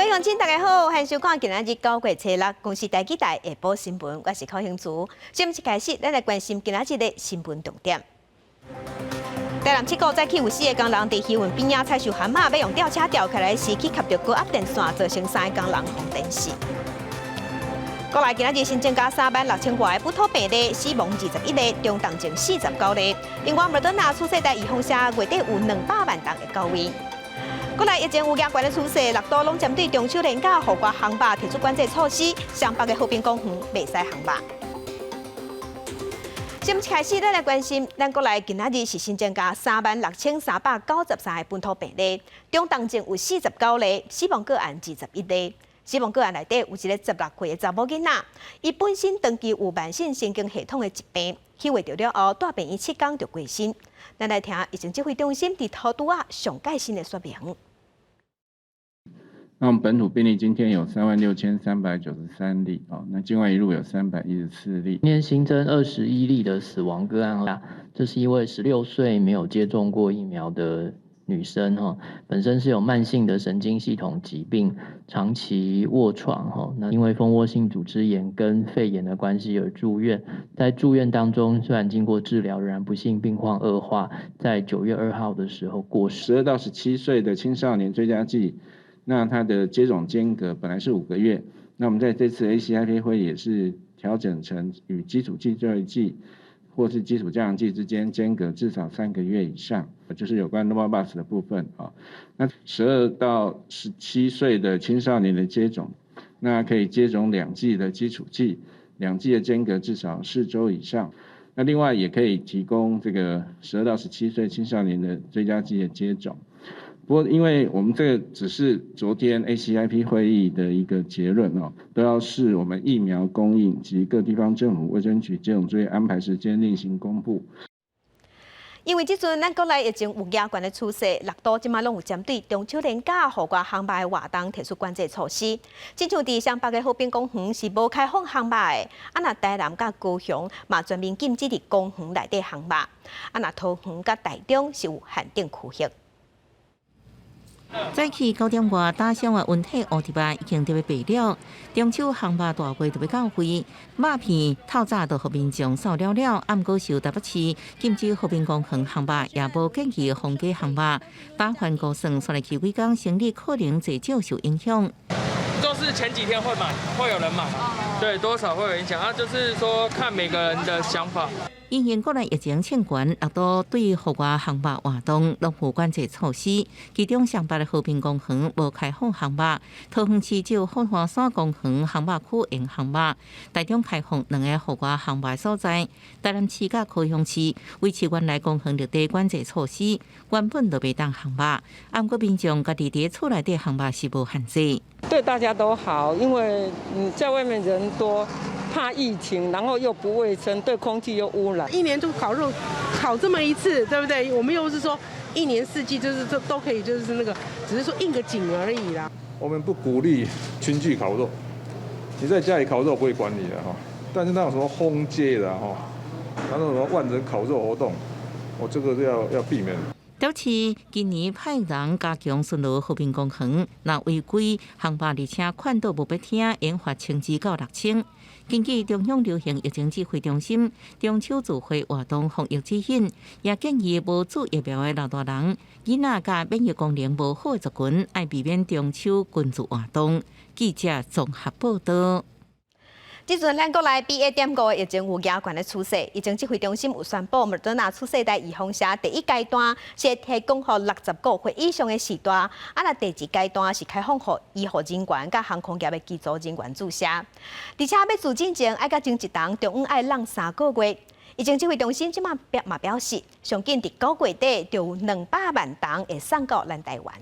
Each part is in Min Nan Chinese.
各位鄉親，大家好，歡迎收看今仔日9月初六公視台語台下晡新聞，我是柯興慈。新聞開始，咱來關心今仔日的新聞重點。台南七股早起有四个工人佇漁塭邊仔採收蚶仔，欲用吊車吊起來時，去磕著高壓電線，造成三个工人予電死。國內今仔日新增加3萬6千外个本土病例，死亡21个，中重症49例。另外，莫德納次世代預防射月底有200萬筒會到位。國內疫情有嚴懸的趨勢，六都攏針對中秋連假戶外烘肉提出管制措施，雙北的和平公園袂使烘肉。新聞開始，咱來關心，咱國內今仔日是新增加36,393个本土病例，中重症有49例，死亡個案21例。死亡個案內底有一個16歲的查某囡仔，伊本身長期有慢性神經系統的疾病，去穢著了後，蹛病院7工就過身。咱來聽疫情指揮中心佇頭拄仔上蓋新的說明。那我們本土病例今天有36,393例哦，那境外移入有314例。今天新增21例的死亡個案啊，這是一位16歲沒有接種過疫苗的女生哈，本身是有慢性的神經系統疾病，長期臥床哈，那因為蜂窩性組織炎跟肺炎的關係而住院，在住院當中雖然經過治療，仍然不幸病況惡化，在9月2號的時候過世。12到17歲的青少年追加劑，那它的接種間隔本來是5個月，那我們在這次 ACIP 會也是調整成與基礎劑這一劑或是基礎加強劑之間間隔至少3個月以上，就是有關 Novavax 的部分啊。那12到17歲的青少年的接種，那可以接種兩劑的基礎劑，兩劑的間隔至少4週以上。那另外也可以提供這個12到17歲青少年的追加劑的接種。不過，因為我們這個只是昨天 ACIP 會議的一個結論哦，都要視我們疫苗供應及各地方政府衛生局接種作業安排時間另行公布。因為這陣咱國內疫情有嚴懸的趨勢，六都這馬攏有針對中秋連假戶外烘肉的活動提出管制措施。親像佇雙北的和平公園是無開放烘肉的，啊若台南佮高雄嘛全面禁止佇公園內底烘肉，啊若桃園佮台中是有限定區域。早起9點外，打賞的溫體烏佇肉已經特別白了。中秋烘肉大會就欲到位，肉片透早就予民眾掃了了。毋過受台北市禁止和平公園烘肉，也無建議封街烘肉。打翻估算，紲落去幾工生意可能濟少受影響。就是前幾天會買，會有人買，對，多少會有影響啊。就是說看每個人的想法。因應國內疫情升懸，六都對戶外烘肉活動攏有管制措施。其中，雙北的和平公園無開放烘肉，桃園市只有鳳凰山公園烘肉區會烘肉，台中開放兩个戶外烘肉所在，台南市佮高雄市維持原來公園綠地管制措施，原本就袂當烘肉。毋過民眾家己佇厝內底烘肉是無限制。對大家都好，因為你在外面人多，怕疫情，然後又不衛生，對空氣又污染。一年就烤肉，烤這麼一次，對不對？我們又不是說一年四季就是都都可以，就是那個，只是說應個景而已啦。我們不鼓勵群聚烤肉，你在家裡烤肉不會管你的哈，但是那種什麼封街的哈，那種什麼萬人烤肉活動，我這個是要避免。表示今年派人加強巡邏和平公園，若違規烘肉而且勸導無欲聽，應罰1000至到6000。根據中央流行疫情指揮中心中秋聚會活動防疫指引，也建議無注疫苗的老大人、囡仔佮免疫功能無好的族群，愛避免中秋群聚活動。記者綜合報道。這陣咱國內 BA.5的疫情有嚴懸的趨勢，疫情指揮中心有宣布，莫德納次世代預防射第一階段是提供予65歲以上的序大，啊若第二階段是開放予醫護人員佮航空業的機組人員注射，而且欲注進前愛佮前一筒中央愛櫳3個月。疫情指揮中心這馬表嘛表示，上緊佇9月底就有200萬筒會送到咱台灣。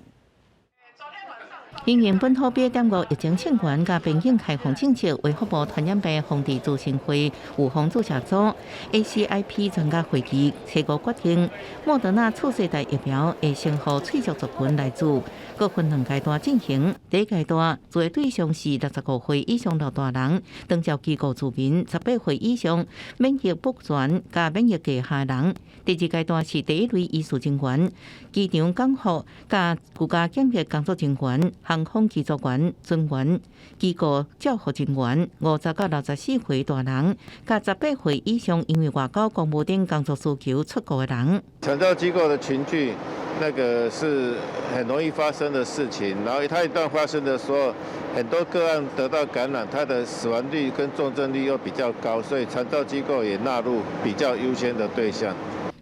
因應本土 BA.5疫情升懸，佮邊境開放政策，衛福部傳染病防治諮詢會預防注射組 ACIP 專家會議初步決定，莫德納次世代疫苗會先予脆弱族群來注，閣分兩階段進行。第一階段注的對象是65歲以上老大人、長照機構住民、18歲以上免疫不全佮免疫低下人。第二階段是第一類醫事人員、機場港服佮居家檢疫工作人員、航航空機組員、船員、機構照護人員50到64歲大人，佮18歲以上因為外交公務等工作需求出國的人。長照機構的群聚，那個是很容易發生的事情。然後它一旦發生的時候，很多個案得到感染，它的死亡率跟重症率又比較高，所以長照機構也納入比較優先的對象。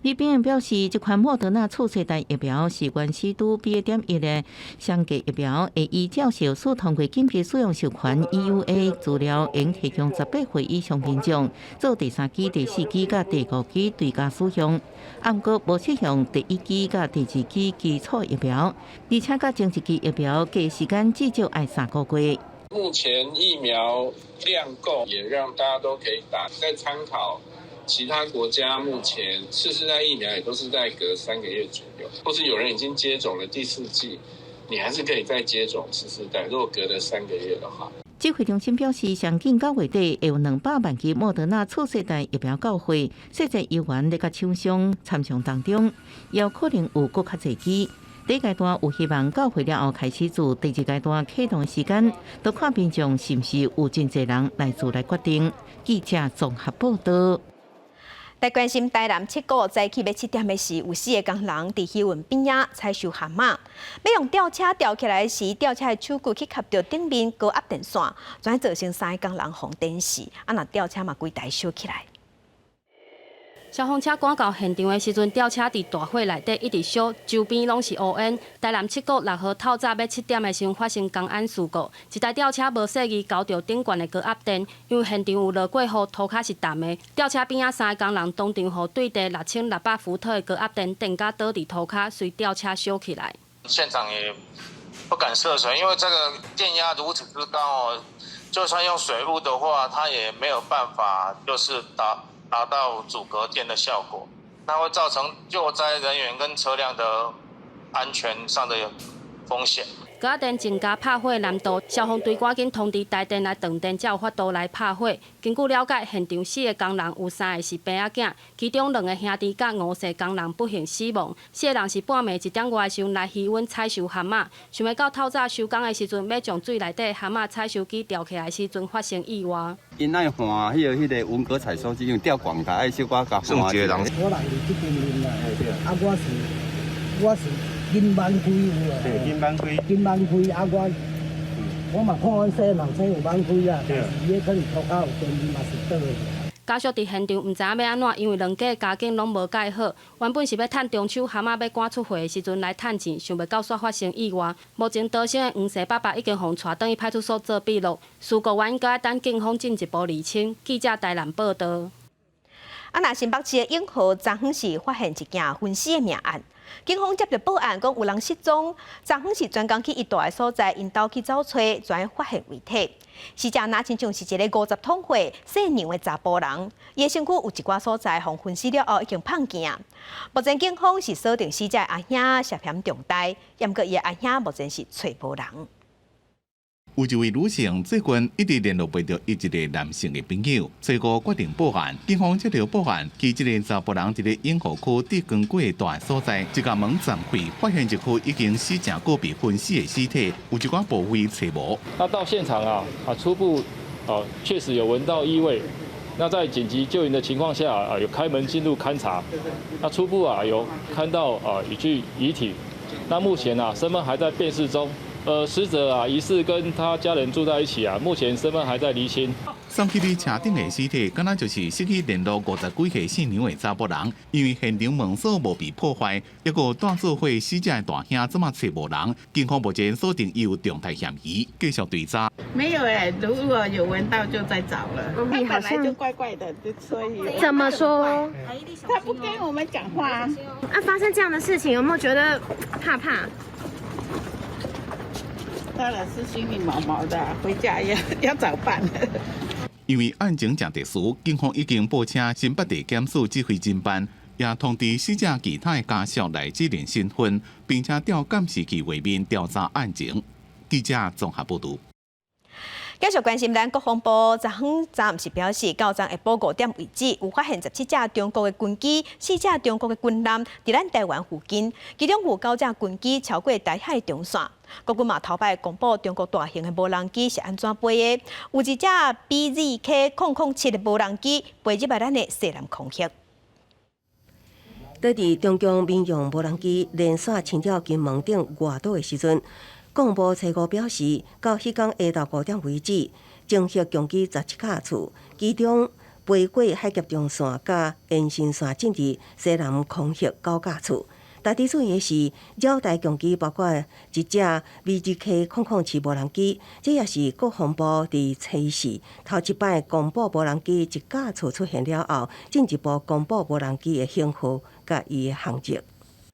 李炳仁表示，這款莫德納次世代疫苗是原始拄 BA.1的雙價疫苗，會依照世衛通過緊急使用授權 EUA 資料，應提供18歲以上民眾做第三劑、第四劑佮第五劑追加使用。毋過無適用第一劑佮第二劑基礎疫苗，而且佮前一劑疫苗隔時間至少愛3個月。目前疫苗量夠，也讓大家都可以打，再參考。其他國家目前次世代疫苗也都是在隔3個月左右，或是有人已經接種了第四劑，你還是可以再接種次世代。如果隔了三個月的話，指揮中心表示，上緊9月底會有200萬劑莫德納次世代疫苗到貨，實際猶原咧佮廠商參詳當中，有可能有閣較濟劑。第一階段有希望到貨了後開始做，第二階段啟動時間，都看民眾是毋是有真濟人來做來決定。記者綜合報道。來關心台南七股早起欲7點的時，有四个工人佇漁運邊仔採收蚶仔，欲用吊車吊起來時，吊車的手具去磕著頂面高壓電線，怎造成三个工人予電死？啊，若吊車嘛規台燒起來。消防車趕到現場的時陣，吊車佇大火內底一直燒，周邊攏是烏煙。台南七股6號透早欲7點的時陣發生工安事故，一台吊車無細意勾著頂懸的高壓電，因為現場有落過雨，塗跤是澹的。吊車邊仔三个工人當場予對地6600伏特的高壓電電甲倒佇塗跤，隨吊車燒起來。現場也不敢涉水，因為這個電壓如此之高哦，就算用水霧的話，它也沒有辦法，就是達到阻隔電的效果，那會造成救災人員跟車輛的安全上的風險。高壓電增加拍火難度，消防隊趕緊通知台電來斷電，才有法度來拍火。根據了解，現場四个工人有三个是爸仔囝，其中兩個兄弟佮吳姓工人不幸死亡。四个人是半暝1點外時陣來漁塭採收蚶仔，想袂到透早收工的時陣，欲將水內底蚶仔採收機吊起來時陣發生意外。𪜶愛換彼個文革採收機，因為吊廣台愛小可共換。我人佇這邊面啦，啊，我是。緊挽開有啊，緊挽開，緊挽開啊！我嘛看阮細人說有挽開啊，但是伊可能塗跤有電，伊嘛是倒的。家屬佇現場毋知影欲按怎，因為兩家家境攏無蓋好。原本是欲趁中秋蚶仔欲趕出貨的時陣來趁錢，想袂到煞發生意外。目前逃生的黃姓爸爸已經予帶轉去派出所做筆錄。事故原因閣愛等警方進一步釐清。記者台南報道。啊，若新北市的永和昨昏是發現一件分屍的命案。警方接著報案，講有人失蹤。昨昏是專工去伊蹛的所在，𪜶兜去走揣，才發現遺體。死者若親像是一个50通歲姓楊的查埔人，伊的身軀有一寡所在，予分屍了後已經胖見啊。目前警方是鎖定死者阿兄涉嫌重大，毋過伊的阿兄目前是揣無人。有一位女性最近一直聯絡袂著伊一个男性的朋友，初五決定報案。警方接著報案，其這个查埔人佇咧永和區德光街蹛所在，一共門撞開，發現一具已經死成閣被分屍的屍體，有一寡部位揣無。那到現場啊，初步啊確實有聞到異味。那在緊急救援的情況下啊，有開門進入勘查。那初步啊有看到啊一具遺體。那目前啊身份還在辨識中。死者啊疑似跟他家人住在一起啊，目前身份還在釐清。送去佇車頂的屍體，敢若就是失去聯絡50幾歲姓楊的查埔人，因為現場門鎖無被破壞，抑閣蹛做伙死者的大兄這馬揣無人，警方目前鎖定伊有重大嫌疑，繼續追查。沒有哎，如果有聞到就再找了。他本來就怪怪的，所以怎麼說？他不跟我們講話。啊，發生這樣的事情，有沒有覺得怕怕？當然是心裡毛毛的，回家要找伴。因為案情誠特殊，警方已經報請新北地檢署指揮偵辦，也通知死者其他的家屬來指認身份，並且調監視器畫面調查案情。記者綜合報導。繼續關心咱國防部，昨昏昨暗時表示，到昨下晡5點為止，有發現17隻中國的軍機、4隻中國的軍艦佇咱台灣附近，其中有9隻軍機超過台海中線。國軍嘛頭擺公布中國大型的無人機是按怎飛的，有一隻 BZK 007的無人機飛入來咱的西南空域。佇佇中共民用無人機連續侵擾金門等外島的時陣，國防部初五表示，到彼工下晝5點為止，偵測共機17架次，其中飛過海峽中線佮延伸線進入西南空域9架次。值得注意的是，繞台共機包括一隻 BZK 007無人機，這也是國防部佇初四頭一擺公布無人機一架次出現了後，進一步公布無人機的型號佮伊的航跡。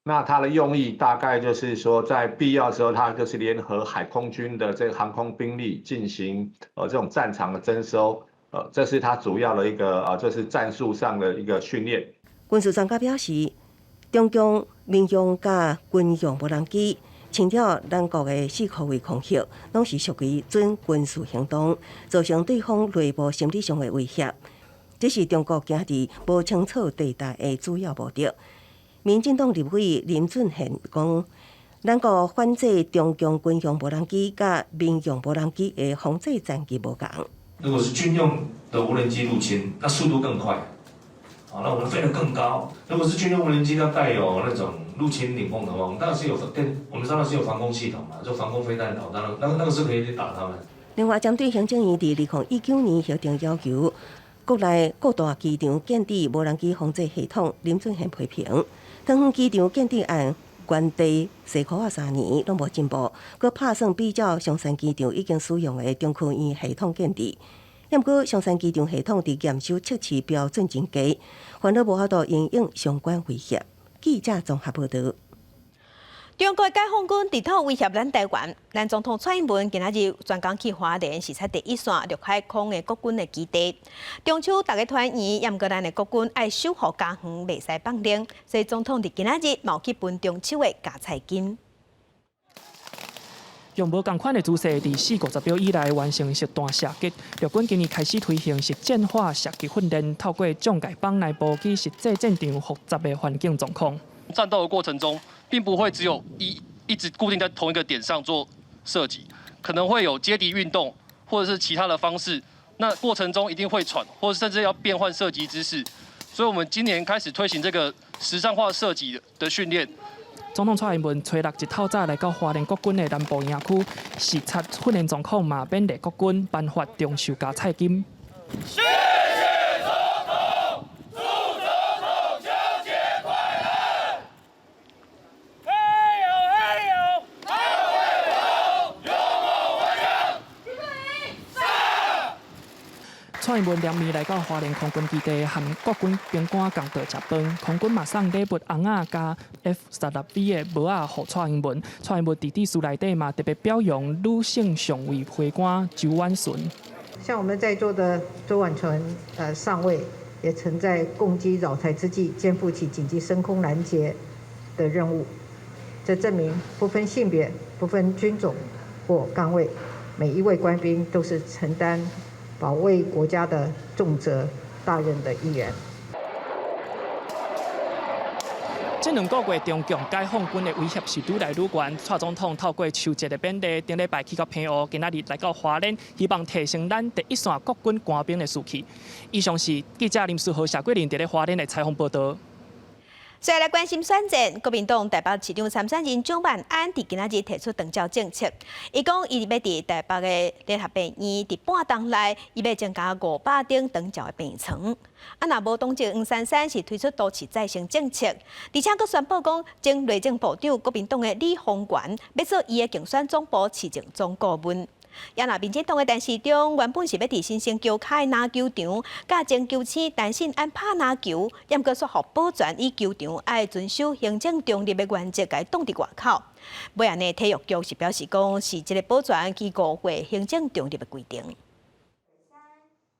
那它的用意大概就是說，在必要的時候，它就是聯合海空軍的這個航空兵力進行這種戰場的偵搜，這是它主要的一個就是戰術上的一個訓練。軍事專家表示，中共民用佮軍用無人機侵擾咱國的四個位空域，攏是屬於準軍事行動，造成對方內部心理上的威脅。這是中國行佇無清楚地帶的主要目的。民進黨立委林俊憲講，咱國反制中共軍用無人機佮民用無人機的防制戰機無仝。如果是軍用的無人機入侵，那速度更快，好，那我們飛得更高。如果是軍用無人機，它帶有那種入侵領空的話，我們當然是有電，我們當然是有防空系統嘛，就防空飛彈導彈，那個是可以打他們。另外，針對行政院佇2019年核定要求，國內各大機場建置無人機防制系統，林俊憲批評，桃園機場建置案原地踅箍仔3年攏無進步，閣拍算比照松山機場已經使用的中科院系統建置。毋過松山機場系統佇驗收測試標準真低，煩惱無法度因應相關威脅。記者綜合報導。中國解放軍佇頭威脅咱台灣，咱總統蔡英文今仔日專工去花蓮視察第一線陸海空的國軍的基地。中秋逐家團圓，毋過咱的國軍愛守護家園，袂使放任，所以總統佇今仔日嘛去分中秋的加菜金。用無仝款的姿勢，佇4、50秒以內完成實彈射擊。陸軍今年開始推行實戰化射擊訓練，透過將界枋來模擬實際戰場複雜的環境狀況。戰鬥的過程中，並不會只有一直固定在同一個點上做射擊，可能會有接敵運動，或者是其他的方式。那過程中一定會喘，或者甚至要變換射擊姿勢。所以，我們今年開始推行這個實戰化射擊的訓練。總統蔡英文初六一透早來到花蓮國軍的南部營區視察訓練狀況，嘛勉勵國軍頒發中秋加菜金。謝謝總統，祝總統秋節快樂！嘿呦嘿呦，捍衛勇猛頑強，上！蔡英文連暝來到花蓮空軍基地，和國軍兵官仝桌食飯。空軍嘛送禮物尪仔佮 F-16V 的帽仔予蔡英文。蔡英文佇致辭內底嘛特別表揚女性上尉飛官周婉純。像我們在座的周婉純上尉，也曾在共機擾台之際，肩負起緊急升空攔截的任務。這證明不分性別、不分軍種或崗位，每一位官兵都是承擔保衛國家的重責大任的一員。這兩個月，中共解放軍的威脅是愈來愈懸。蔡總統透過秋節的勉勵，頂禮拜去到澎湖，今仔日來到花蓮，希望提升咱第一線國軍官兵的士氣。以上是記者林書豪、謝桂林佇咧花蓮的採訪報導。再來關心選戰，國民黨台北市長參選人蔣萬安佇今仔日提出長照政策，伊講伊欲佇台北的聯合病院佇半冬內，伊欲增加500張長照的病床。啊，若無黨籍黃珊珊是推出都市再生政策，而且閣宣布講，前內政部長國民黨的李鴻源欲做伊的競選總部市政總顧問。也若民進黨的陳時中原本是欲佇新生橋跤的籃球場，佮前球星陳信安拍籃球，毋過煞予保全以球場愛遵守行政中立的原則，共伊擋佇外口。尾仔呢，體育局是表示講，是這个保全去誤會行政中立的規定。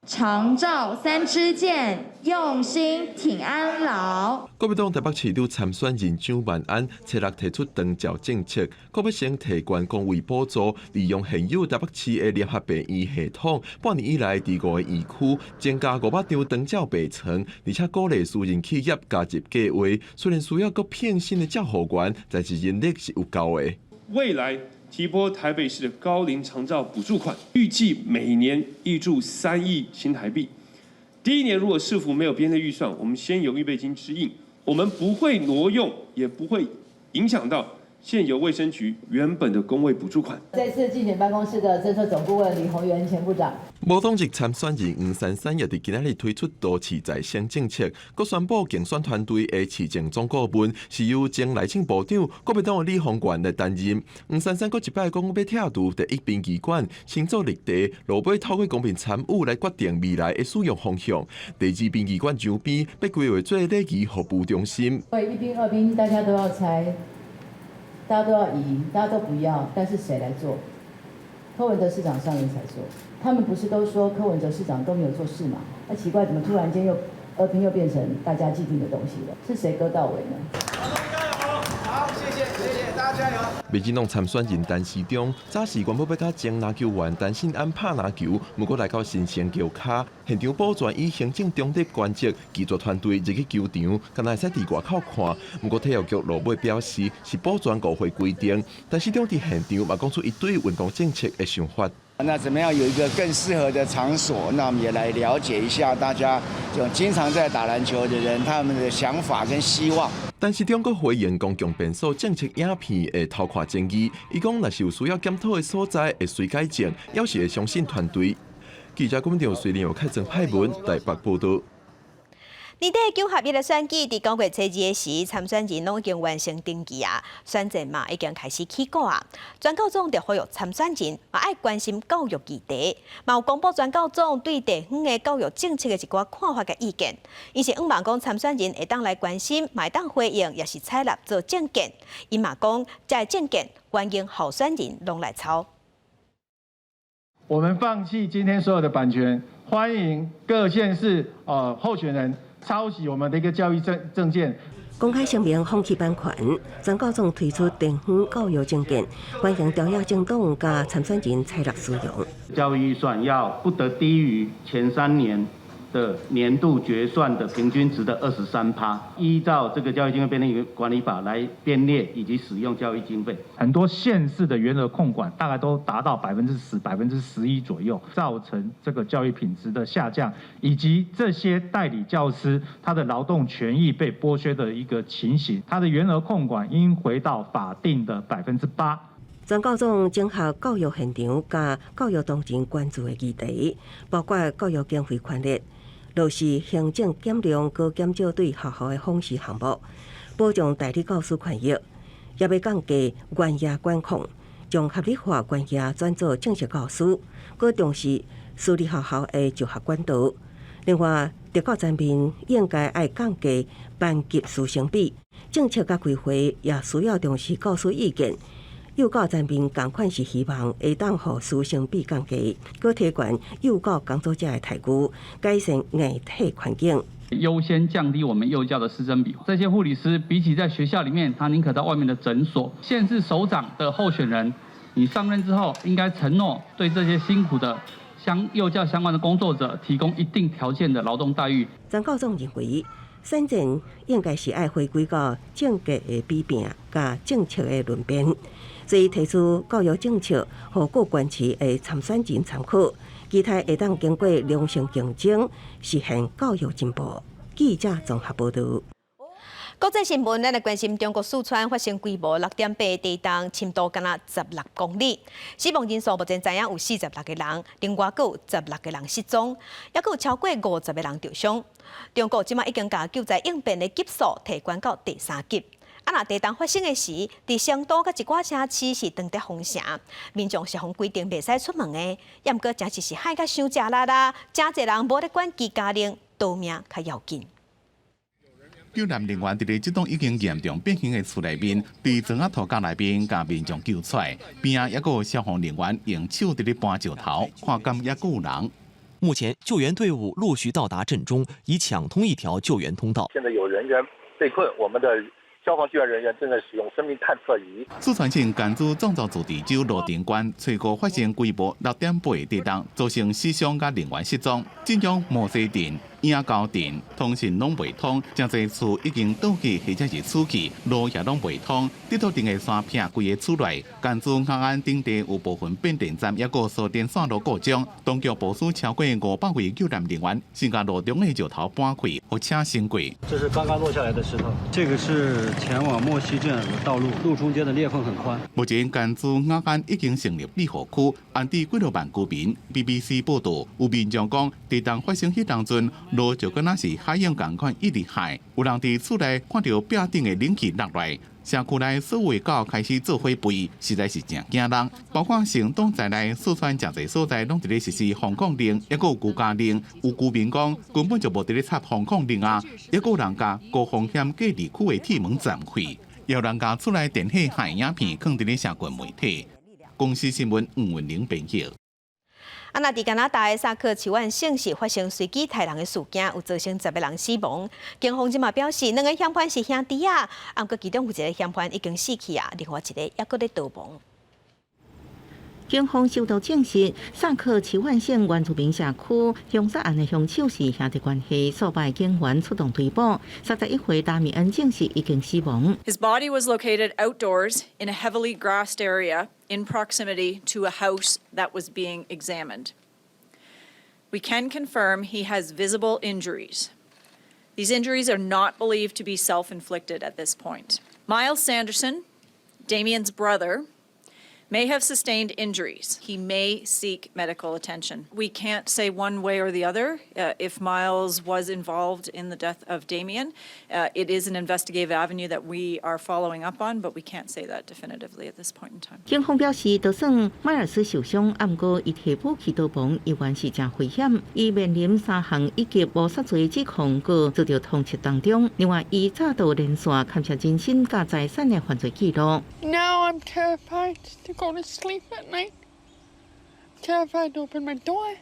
長照三支箭，用心挺安老。國民黨台北市長參選人蔣萬安，初六提出長照政策，閣欲先提懸公衛補助，利用現有台北市的聯合病院系統，半年以來佇五個院區增加500張長照病床，而且鼓勵私人企業加入計劃。雖然需要閣聘新的照護員，但是人力是有夠的。未來提撥台北市的高齡長照補助款，預計每年挹注3億新台幣。第一年如果市府沒有編列預算，我們先由預備金支應，我們不會挪用，也不會影響到現有衛生局原本的公衛補助款。再次競選辦公室的政策總顧問李鴻源前部長。無黨籍參選人黃珊珊也佇今仔日推出都市再生政策，閣宣布競選團隊的市政總顧問是由前內政部長國民黨的李鴻源來擔任。黃珊珊閣一擺講欲拆除第一殯儀館，先做綠地，落尾透過公民參與來決定未來的使用方向。第二殯儀館周邊欲規劃做禮儀服務中心。對，一殯二殯大家都要拆，大家都要移，大家都不要，但是誰來做？柯文哲市長上任才做，他們不是都說柯文哲市長都沒有做事嗎？那奇怪，怎麼突然間又二殯又變成大家既定的東西了？是誰割到尾呢？好，謝謝，謝謝大家加油。民進黨參選人陳時中早時原本欲佮前籃球員陳信安拍籃球，毋過來到新生橋跤，現場保全以行政中立原則拒絕團隊入去球場，敢若會使佇外口看。毋過體育局落尾表示是保全誤會規定，陳時中佇現場嘛講出伊對運動政策的想法。那怎麼樣有一個更適合的場所？那我們也來了解一下大家就經常在打籃球的人，他們的想法跟希望。陳時中閣回應公共便所政策影片會偷看爭議，伊講若是有需要檢討的所在，會隨改正，猶是會相信團隊。記者郭文雖然有開曾派文台北報道。年底九合一的選舉，佇9月初2的時，參選人攏已經完成登記啊，選戰嘛已經開始起鼓啊。全教總就呼籲參選人嘛愛關心教育議題，嘛有公布全教總對地方的教育政策的一寡看法佮意見。伊是向望講參選人會當來關心，嘛會當回應，抑是採納做政見。伊嘛講，這个政見歡迎候選人攏來抄。我們放棄今天所有的版權，歡迎各縣市候選人抄襲我們的一個教育政見。公開聲明放棄版權，全教總推出地方教育政見，歡迎朝野政黨佮參選人採納使用。教育預算要不得低於前3年的年度決算的平均值的23%，依照這個教育經費編列管理法來編列以及使用教育經費。很多縣市的員額控管大概都達到10%、11%左右，造成這個教育品質的下降，以及這些代理教師他的勞動權益被剝削的一個情形。他的員額控管應回到法定的8%。全教總整合教育現場佮教育當前關注的議題，包括教育經費權利。落實行政減量，閣減少對學校的訪視項目，保障代理教師權益，也欲降低員額管控，將合理化員額轉做正式教師，閣重視私立學校的就學管道。另外，特教層面應該愛降低班級師生比，政策佮規劃也需要重視教師意見。幼教層面仝款是希望會當予師生比降低，閣提懸幼教工作者的待遇，改善硬體環境。優先降低我們幼教的師生比。這些護理師比起在學校裡面，他寧可到外面的診所。縣市首長的候選人，你上任之後應該承諾對這些辛苦的相幼教相關的工作者提供一定條件的勞動待遇。全教總認為，選戰應該是愛回歸到政見的比拼，佮政策的論辯。所以提出教育政策，予各縣市的參選人參考，期待會當經過良性競爭，實現教育進步。記者綜合報導。國際新聞，咱來關心中國四川發生規模6.8地動，深度敢若16公里，死亡人數目前知影有46個人，另外閣有十六個人失蹤，猶閣有超過50個人著傷。中國這馬已經共救災應變的級數提懸到第三級。啊，若地動發生的時，佇成都佮一寡城市是當地封城，民眾是予規定袂使出門的。猶毋過誠實是害甲傷食力啦，誠濟人無咧管居家令，逃命較要緊。救難人員佇咧這棟已經嚴重變形的厝內面，佇磚仔塗甲內面共民眾救出來，邊仔猶閣有消防人員用手佇咧搬石頭，看敢猶閣有人。目前救援隊伍陸續到達震中，已搶通一條救援通道。現在有人員被困，我們的消防救援人員正在使用生命探測儀。四川省甘孜藏族自治州羅定縣初五發生規模6.8地震，造成死傷佮人員失蹤。震央磨西鎮、影溝鎮通訊攏袂通，誠濟厝已經倒去或者是死去，路也攏袂通。得到頂個山劈規個厝內，甘孜雅安等地有部分變電站抑閣輸電線路故障，當局部署超過500位救援人員，先共路中的石頭搬開，予車先過。這是剛剛落下來的石頭，這個是前往墨西鎮的道路，路中間的裂縫很寬。目前甘孜雅安已經成立庇護區，安置幾若萬居民。BBC 報道，有民眾講，地震發生彼當陣，路就敢若是海湧仝款一直海，有人佇厝內看著壁頂的冷氣落來，社區內所有狗開始做伙吠，實在是誠驚人。包括成都在內，四川誠濟所在攏佇咧實施封控令，抑閣有居家令。有居民講，根本就無佇咧插封控令啊！抑閣有人共高風險隔離區的鐵門暫開，有人共厝內電火害影片囥佇咧社群媒體。公視新聞吳文玲編譯。啊，若佇加拿大的薩克齊萬省是發生隨機刣人的事件，有造成10個人死亡。警方這馬表示，兩個嫌犯是兄弟仔，啊，毋過其中有一個嫌犯已經死去啊，另外一個猶閣咧逃亡。警方收到證實，薩克齊萬省原住民社區兇殺案的兇手是兄弟關係，數擺警員出動追捕。31歲達米恩證實已經死亡。 His body was located outdoors in a heavily grassed area in proximity to a house that was being examined. We can confirm he has visible injuries. These injuries are not believed to be self-inflicted at this point. Miles Sanderson, Damien's brother, may have sustained injuries. He may seek medical attention. We can't say one way or the other if Miles was involved in the death of Damien. It is an investigative avenue that we are following up on, but we can't say that definitively at this point in time. 警方表示，就算邁爾斯受傷，毋過伊提武器逃亡，依然是誠危險。伊面臨三項一級謀殺罪指控，閣遭著通緝當中。另外，伊詐盜連線牽涉人身佮財產的犯罪記錄。 Now I'm terrified to go to sleep at night. Terrified to open my door.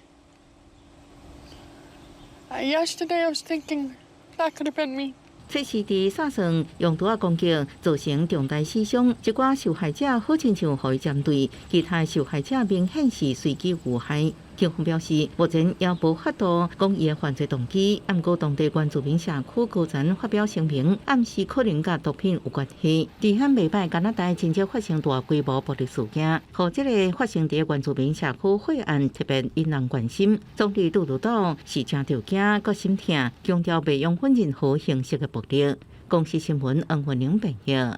Yesterday I was thinking that could have been me. 這是佇薩省用刀仔攻擊，造成重大死傷。一寡受害者好親像予伊針對，其他受害者明顯是隨機遇害。警方表示，目前猶無法度講伊的犯罪動機。毋過當地原住民社區高層發表聲明，暗示可能佮毒品有關係。佇遐袂䆀加拿大真少發生大規模暴力事件，予這个發生佇原住民社區血案特別引人關心。總理杜魯多是誠著驚閣心疼，強調袂容許任何形式的暴力。公視新聞黃文玲編譯。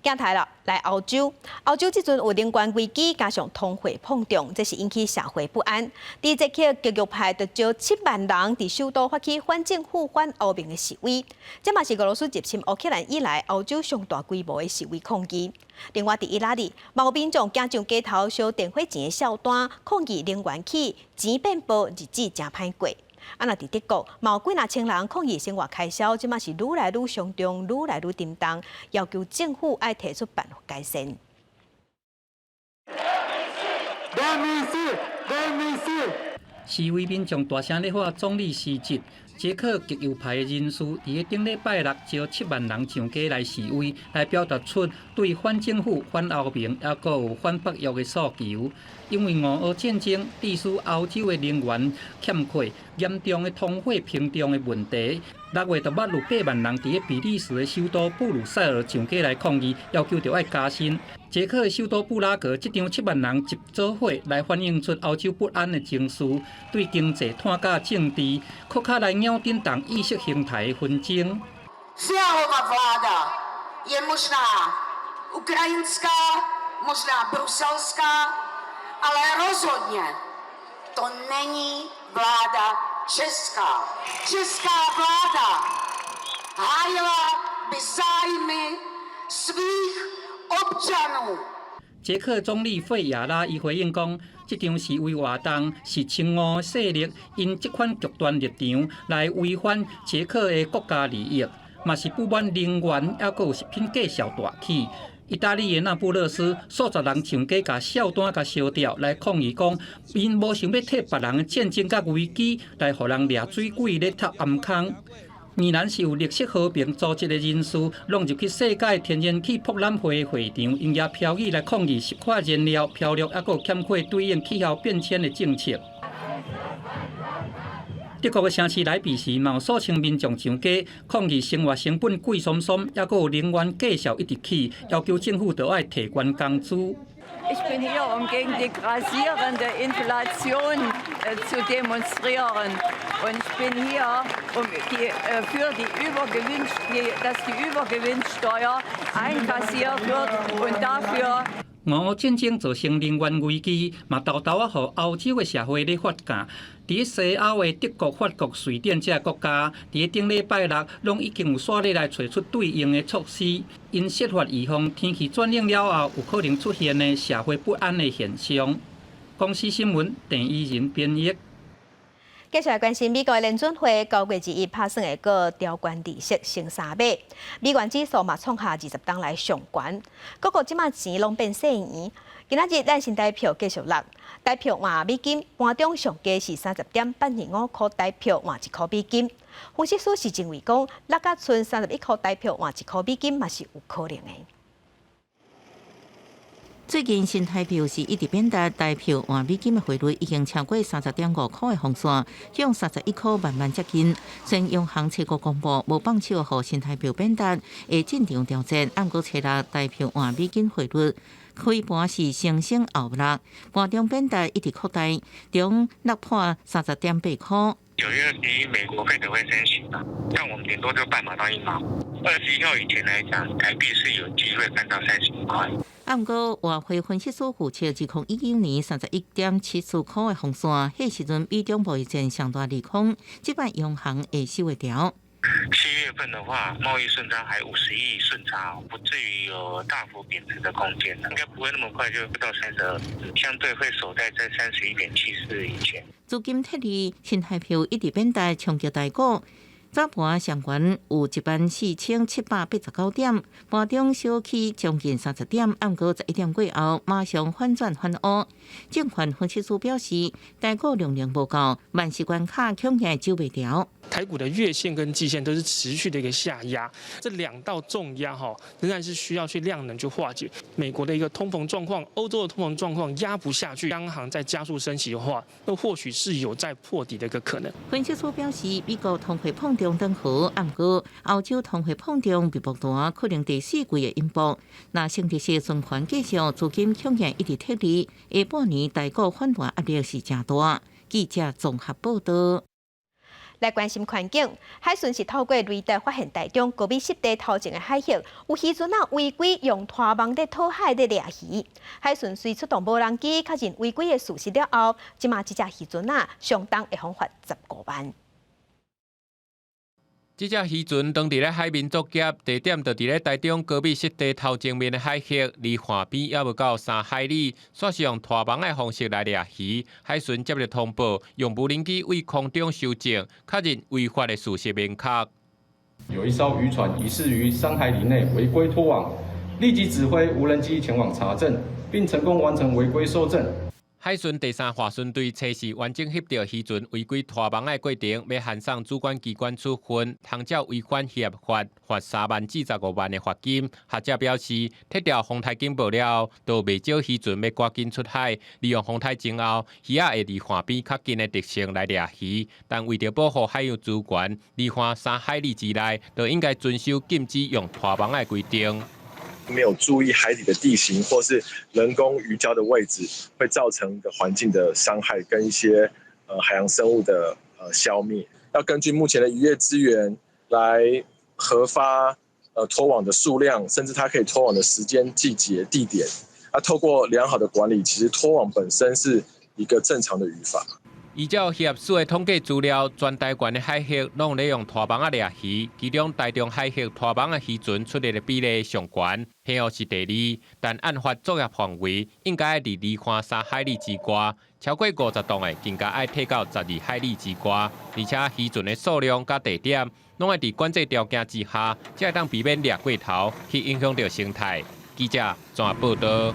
鏡頭啦，來歐洲，歐洲這陣有能源危機，加上通貨膨脹，這是引起社會不安。佇捷克極右派就招7萬人佇首都發起反政府、反歐盟的示威，這嘛是俄羅斯入侵烏克蘭以來歐洲上大規模的示威抗議。另外，佇意大利，嘛有民眾行上街頭燒電火錢的數單，抗議能源起，錢變薄，日子誠歹過。啊，若佇德國，嘛有幾若千人抗議生活開銷，這馬是愈來愈傷重，愈來愈沉重，要求政府愛提出辦法改善。 Let me see, let me see。示威民眾大聲咧喊總理辭職。捷克極右派的人士佇咧頂禮拜六招7萬人上街來示威，來表達出對反政府、反歐盟，猶閣有反北約的訴求。因為俄烏戰爭，致使歐洲的能源欠缺，嚴重的通貨膨脹的問題。6月就捌有8萬人佇咧比利時的首都布魯塞爾上街來抗議，要求著愛加薪。捷克的首都布拉格，這場7萬人集做伙來反映出歐洲不安的情緒，對經濟炭佮政治，閣較來咬震動意識形態的紛爭。 Fialová vláda je možná ukrajinská, možná bruselská, ale rozhodně to není vláda česká. Česká vláda hájila by zájmy svých občanů。捷克總理費亞拉伊回應講，這場示威活動是親俄勢力𪜶這款極端立場來違反捷克的國家利益，嘛是不滿能源猶閣有食品價數大起。意大利的那不勒斯，數十人上街共數單共燒掉，來抗議講，𪜶無想欲替別人的戰爭佮危機來予人掠水鬼咧插頷空。米蘭是有綠色和平組織的人士，攏入去世界天然氣博覽會會場，用舉標語來抗議石化燃料、漂綠，猶閣欠缺對應氣候變遷的政策。德國的城市萊比錫嘛有數千民眾上街抗議生活成本貴忪忪，猶閣有能源價數一直起，要求政府著愛提懸工資。 Ich bin hier, um gegen die grassierende Inflation zu demonstrieren. Und ich bin hier, um die, für die Übergewinn, dass die Übergewinnsteuer einkassiert wird und dafür. 俄烏戰爭造成能源危機，嘛沓沓仔予歐洲的社會咧發酵。佇西歐的德國、法國、瑞典這个國家，佇頂禮拜六，攏已經有煞咧來揣出對應的措施，𪜶設法預防天氣轉冷了後，有可能出現的社會不安的現象。公視新聞鄭怡仁編譯。繼續來關心美國聯準會9月21拍算會閣調懸利息升3碼，美元指數嘛創下20冬來上懸，各國這馬錢攏變細圓。今仔日咱新台票繼續落，台票換美金盤中上低是30.825箍台票換1箍美金。分析師是認為講，落甲賰31箍台票換1箍美金嘛是有可能的。最近新台票是一直貶值，台票換美金的匯率已經超過30.5箍的紅線，向31箍慢慢接近。雖然央行初五公布無放手予新台票貶值，會進場調節，毋過初六台票換美金匯率開盤是先升後落，盤中貶值一直擴大，終落破30.8箍。9月21，美國費德會升息嘛？但我們頂多就半碼到一碼。21號以前來講，台幣是有機會看到31塊。啊，毋過外匯分析師預測，2019年31.74箍的紅線，彼時陣美中貿易戰上大利空，這擺央行會收會牢。7月份的話，貿易順差還50億順差，不至於有大幅貶值的空間，應該不會那麼快就到32，相對會守在這31.74以前。資金撤離，新台票一直貶值，衝擊台股。早盤上懸有14,789點，盤中小起將近30點，毋過11點過後馬上反轉反烏。證券分析師表示，台股量能無夠，萬四關卡恐驚守袂牢。台股的月線跟季線都是持續的一個下壓，這兩道重壓哈，仍然是需要去量能去化解。美國的一個通膨狀況，歐洲的通膨狀況壓不下去，央行再加速升息的話，那或許是有再破底的一個可能。分析師表示，美國通貨膨脹轉好，毋過歐洲通貨膨脹微薄單，可能第四季會引爆。若升息循環繼續，資金恐驚一直撤離，下半年台股反彈壓力是誠大。記者綜合報道。來關心環境，海巡是透過雷達發現台中高美濕地頭前的海域有漁船仔違規用拖網佇討海佇掠魚。海巡隨出動無人機確認違規的事實了後，這馬這隻漁船仔相當會予罰15萬。這隻漁船當佇咧海面作業，地點就佇咧台中高美濕地頭前面的海域，離岸邊猶無到3海里，煞是用拖網的方式來掠魚。海巡接著通報，用無人機對空中搜證，確認違法的事實明確。有一艘漁船疑似於3海里內違規拖網，立即指揮無人機前往查證，並成功完成違規搜證。海巡第三化巡隊測試完整翕著漁船違規拖網的過程，欲函送主管機關處分，通照違反漁業法，罰3萬至15萬的罰金。學者表示，撤掉風颱警報了後，就袂少漁船欲趕緊出海，利用風颱前後，魚仔會離岸邊較近的特性來掠魚。但為著保護海洋資源，離岸3海里之內，就應該遵守禁止用拖網的規定。沒有注意海底的地形或是人工魚礁的位置，會造成一個環境的傷害跟一些海洋生物的消滅。要根據目前的漁業資源來核發拖網的數量，甚至它可以拖網的時間、季節、地點。啊，透過良好的管理，其實拖網本身是一個正常的漁法。依照漁業署的統計資料，全台灣的海域攏咧用拖網仔掠魚，其中台中海域拖網仔漁船出沒的比例上懸，澎湖是第二。但按法作業範圍應該佇離岸3海里之外，超過50棟的更加愛退到12海里之外。而且漁船的數量佮地點，攏愛佇管制條件之下，才會當避免掠過頭，去影響著生態。記者綜合報道。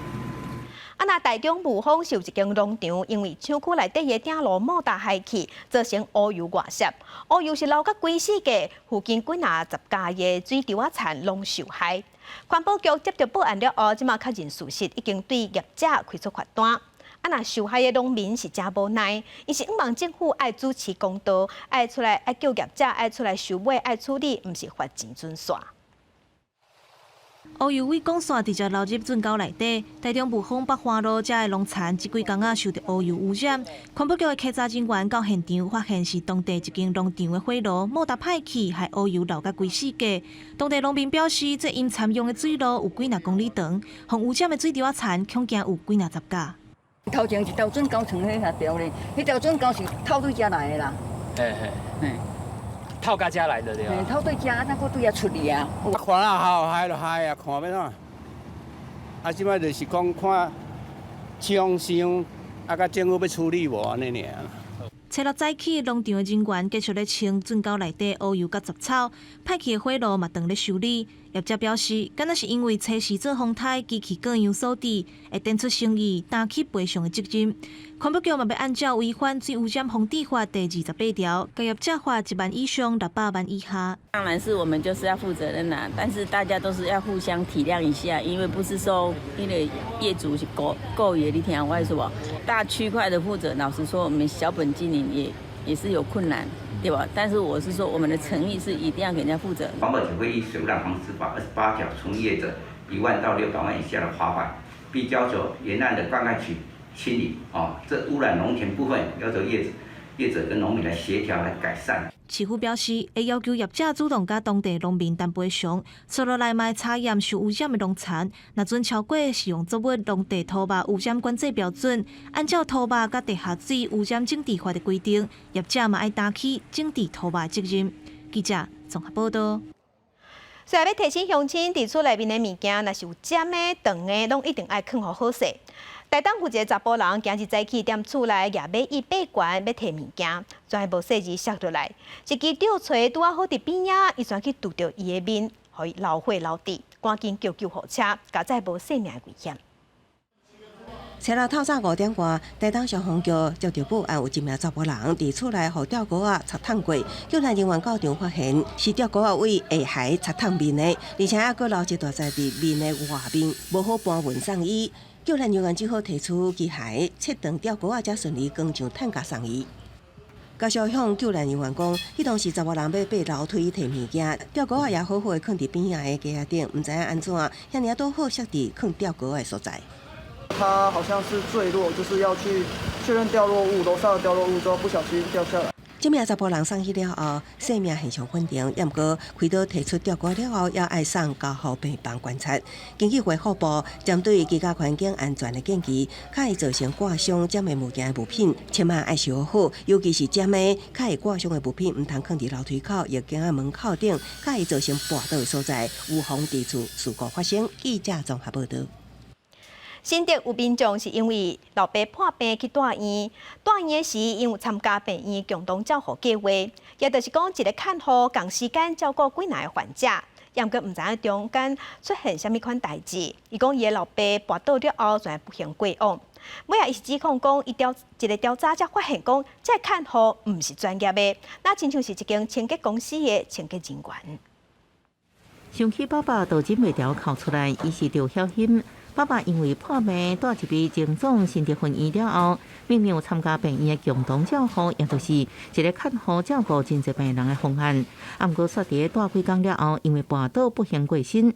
啊，若台中霧峰是有一間農場，因為廠區內底的鼎爐莫達害去，造成烏油外泄。烏油是流甲規死界，附近幾若十家的水稻仔田攏受害。環保局接到報案了後，這馬確認事實，已經對業者開出罰單。啊，若受害的農民是誠無奈，伊是向望政府愛主持公道，愛出來愛叫業者愛出來收尾，愛處理，毋是罰錢準煞。烏油對管線直接流入圳溝內底，台中霧峰北華路遮的農田，這幾工仔受著烏油污染。環保局的稽查人員到現場，發現是當地一間農場的火爐莫達歹去，害烏油流甲規死界。當地農民表示，這𪜶參用的水路有幾若公里長，予污染的水稻仔田恐驚有幾若十甲。頭前一條圳溝藏彼遐條咧，彼條圳溝是透對遮來的啦。嘿嘿，嘿。透到遮來的對。透對遮，咱閣對遐出去啊。看啊，好害就害啊，看欲按怎？啊，這擺就是講看廠商啊，佮政府欲處理無按呢爾。初六早起，農場的人員繼續咧清圳溝內底烏油佮雜草，歹去的火爐嘛當咧修理。業者表示，敢若是因為測試做風颱機器過樣所致，會展出誠意，擔起賠償的責任。環保局嘛欲按照違反水污染防治法第28條，共業者罰1萬以上600萬以下。當然是我們就是要負責任啦，但是大家都是要互相體諒一下，因為不是說因為業主是故意的，你聽我意思無？大區塊的負責，老實說，我們小本經營也是有困難，對吧？但是我是說，我們的誠意是一定要給人家負責。環保局會依水污染防治法28條，從業者1萬到600萬以下的罰款，並要求沿岸的灌溉區清理。哦，這污染農田部分要求業者跟農民來協調來改善。市府表示，會要求業者主動佮當地農民談賠償，紲落來嘛會查驗受污染的農田，若準超過適用作物農地土壤污染管制標準，按照土壤佮地下水污染整治法的規定，業者嘛愛擔起整治土壤責任。記者綜合報道。所以欲提醒鄉親，佇厝內面的物件，若是有尖的、長的，攏一定愛囥予好勢。台東有一个查埔人，今日早起踮厝內舉馬椅爬懸，欲提物件，怎會無細膩摔落來，一支吊錘拄仔好佇邊仔，伊旋去拄著伊的面，予伊流血流滴，趕緊叫救護車，佳哉無性命的危險。初六透早5點外，台東消防局接到報案，有一名查埔人佇厝內予吊鈎仔插燙過，救援人員到場發現是吊鈎仔對下頦插燙面的，而且猶閣留一大截佇面的外面，無好搬運送醫。救援人員只好提出機械切斷吊鈎仔，才順利裝上擔架送醫。家屬向救援人員講，彼當時查某人欲爬樓梯提物件，吊鈎仔也好好的囥佇邊仔的架仔頂，毋知影按怎，遐爾拄好摔佇囥吊鈎仔的所在。他好像是墜落，就是要去確認掉落物，樓上的掉落物之後不小心掉下來。這名查埔人送去了後，生命現象穩定，也毋過開刀提出吊鈎了後，也愛送加護病房觀察。根據衛福部針對居家環境安全的建議，較會造成割傷尖的物件的物品，千萬愛收好，尤其是尖的較會割傷的物品，毋通囥佇樓梯口、浴間仔門口頂，較會造成跋倒的所在，預防佇厝事故發生。記者綜合報道。新竹有民眾是因為老爸破病去蹛院，蹛院的時𪜶有參加病院共同照護計劃，也就是講一个看護仝時間照顧幾若个患者，也毋過毋知影中間出現啥物款代誌。伊講伊的老爸跋倒了後，全不幸過往。尾仔伊是指控講，伊調一个調查才發現講，這个看護毋是專業的，若親像是一間清潔公司的清潔人員。想起爸爸都忍袂牢哭出來，伊是趙曉欣。爸爸因為破病蹛入去榮總新竹分院了後，明明有參加病院的共同照護，也就是一个看護照顧真濟病人的方案。啊，毋過煞佇咧蹛幾工了後，因為跋倒不幸過身。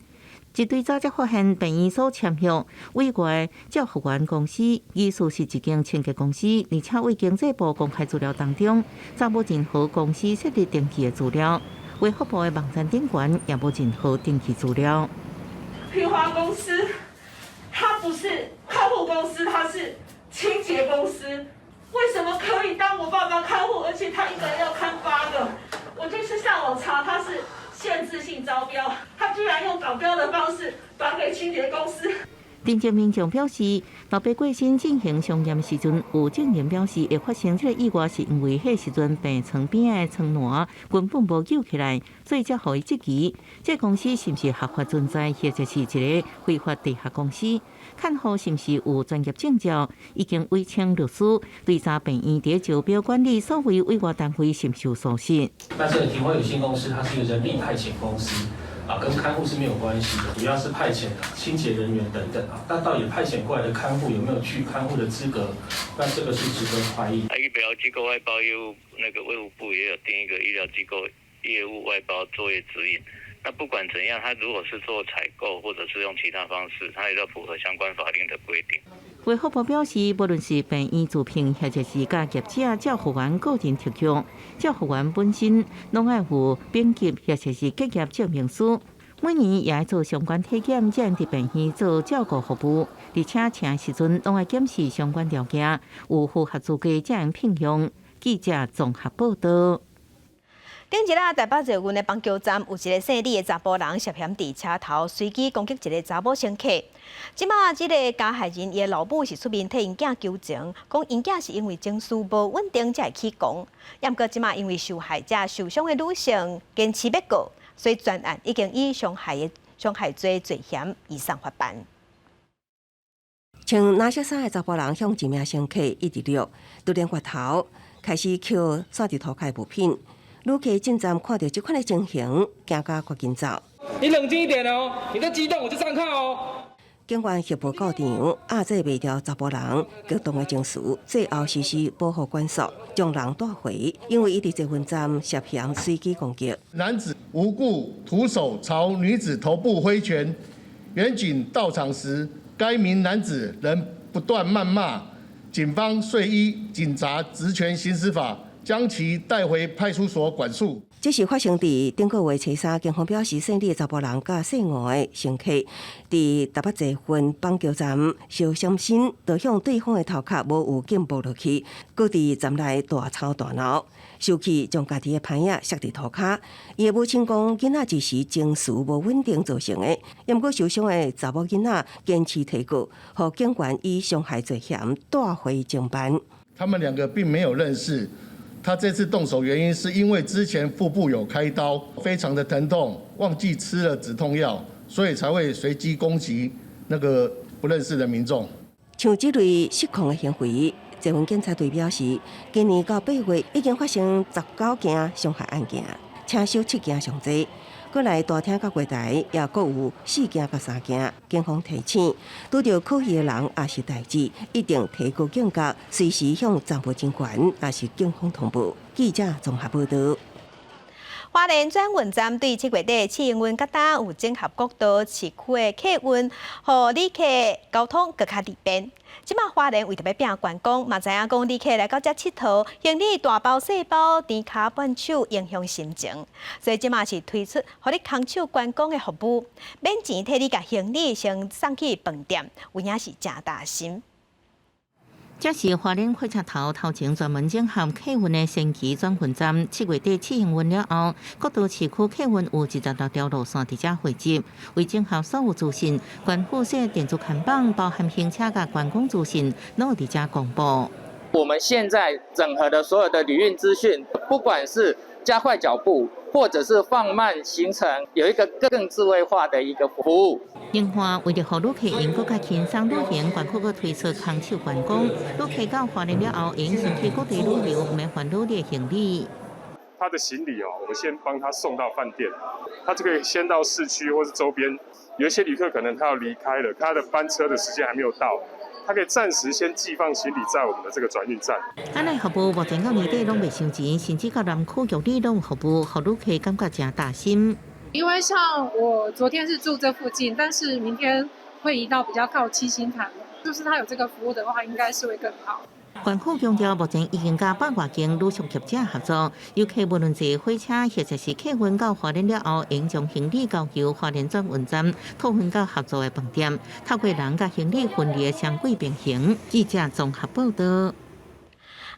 一追查才發現，病院所簽約委外照護員公司，疑似是一間清潔公司，而且對經濟部公開資料當中，查無任何公司設立登記的資料，衛福部的網站頂懸也無任何登記資料。平華公司。他不是看護公司，他是清潔公司。為什麼可以當我爸爸看護，而且他一個人要看8個？我就是上網查，他是限制性招標，他居然用導標的方式轉給清潔公司。林鄭民眾表示，老爸過身進行相驗時陣，有證人表示會發生這个意外，是因為彼時陣病床邊的床欄根本無救起來，所以才予伊質疑。這公司是毋是合法存在，或者是一个非法地下公司？看護是毋是有專業證照？已經委請律師追查病院佇招標管理所謂委外單位是毋是有疏失。那這個廷輝有限公司，它是一個人力派遣公司。啊，跟看護是沒有關係的，主要是派遣清潔人員等等啊。但到底派遣過來的看護有沒有具看護的資格？那這個是值得懷疑。醫療機構外包業務，那個衛福部也有定一個醫療機構業務外包作業指引。那不管怎樣，他如果是做採購或者是用其他方式，他也要符合相關法令的規定。衛福部表示，無論是病院自聘，或者是佮業者照護員個人特約，照護員本身攏愛有丙級或者是結業證明書，每年也愛做相關體檢，才會佇病院做照顧服務。而且請時陣攏愛檢視相關條件，有符合資格才能聘用。記者綜合報道。頂一日台北捷運的板橋站有一个姓李的查埔人涉嫌佇車頭隨機攻擊一个查某乘客。這馬這个加害人伊的老母是出面替𪜶囝求情，講𪜶囝是因為情緒無穩定才會起狂。毋過這馬因為受害者受傷的女性堅持欲告，所以全案已經以傷害罪罪嫌移送法辦。穿藍色衫的查埔人向一名乘客一直掠，突然回頭開始抾散佇塗跤的物品。旅客進站看著這款的情形，驚甲趕緊走。你冷靜一點哦，你再激動我就上銬哦。警員協助到場，壓制袂牢查埔人激動的情緒，最後實施保護管束，將人帶回。因為伊佇捷運站涉嫌隨機攻擊。男子無故徒手朝女子頭部揮拳，員警到場時，該名男子仍不斷謾罵，警方遂依警察職權行使法，將其帶回派出所管束。這是發生佇頂個月初三，警方表示，姓李的查埔人佮姓吳的乘客，佇台北捷運板橋站相閃身，就向對方的頭殼無預警撲落去，閣佇站內大吵大鬧，生氣將家己的盤仔摔佇塗跤。伊的母親講，囡仔一時情緒無穩定造成的，毋過受傷的查某囡仔堅持提告，予警員以傷害罪嫌帶回偵辦。他們兩個並沒有認識。他這次動手原因是因為之前腹部有開刀，非常的疼痛，忘記吃了止痛藥，所以才會隨機攻擊那個不認識的民眾。像這類失控的行為，捷運警察隊表示，今年到8月已經發生19件傷害案件，車手7件上濟。過來大廳佮月台也閣有4件佮3件。警方提醒，拄著可疑的人抑是代誌，一定提高警覺，隨時向站務人員抑是警方通報。記者綜合報道。花蓮轉運站對7月底試營運到今有整合國道市區的客運，予旅客交通閣較利便。這馬花蓮為著欲拚觀光，嘛知影講旅客來到遮𨑨迌，行李大包細包，甜跤絆手，影響心情。所以這馬是推出予你空手觀光的服務，免錢替你共行李先送去飯店，有影是誠貼心。這是花蓮火車頭頭前專門整合客運的先期轉運站。7月底試營運了後，國道市區客運有26條路線佇遮匯集。為整合所有資訊，縣府設電子看板，包含行車佮觀光資訊，攏有佇遮公布。我們現在整合的所有的旅運資訊，不管是加快腳步，或者是放慢行程，有一個更智慧化的一個服務。另外，為著予旅客用閣較輕鬆旅行，縣府閣推出空手觀光。旅客到花蓮了後，會先去各地旅遊，毋免煩惱你的行李。他的行李哦，我們先幫他送到飯店，他就可以先到市區或是周邊。有一些旅客可能他要離開了，他的班車的時間還沒有到。他可以暫時先寄放行李在我們的這個轉運站。按呢服務目前到年底攏袂收錢，甚至到南區玉里攏有服務，予旅客感覺誠貼心。因為像我昨天是住這附近，但是明天會移到比較靠七星潭，就是他有這個服務的話，應該是會更好。縣府強調，目前已經佮百外間旅宿業者合作，遊客無論坐火車或者是客運到花蓮了後，會將行李交由花蓮轉運站託運到合作的飯店，透過人佮行李分離的雙軌並行。記者綜合報道。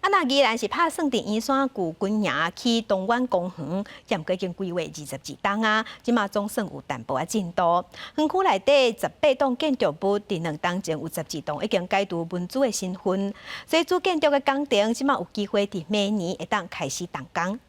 啊，若宜蘭是拍算佇圓山舊軍營起東苑公園，毋過已經規劃22冬啊，這馬總算有淡薄仔進度。園區內底18棟建築物，佇2冬前有12棟已經解除文資的身份，所以主建築的工程這馬有機會佇明年會當開始動工。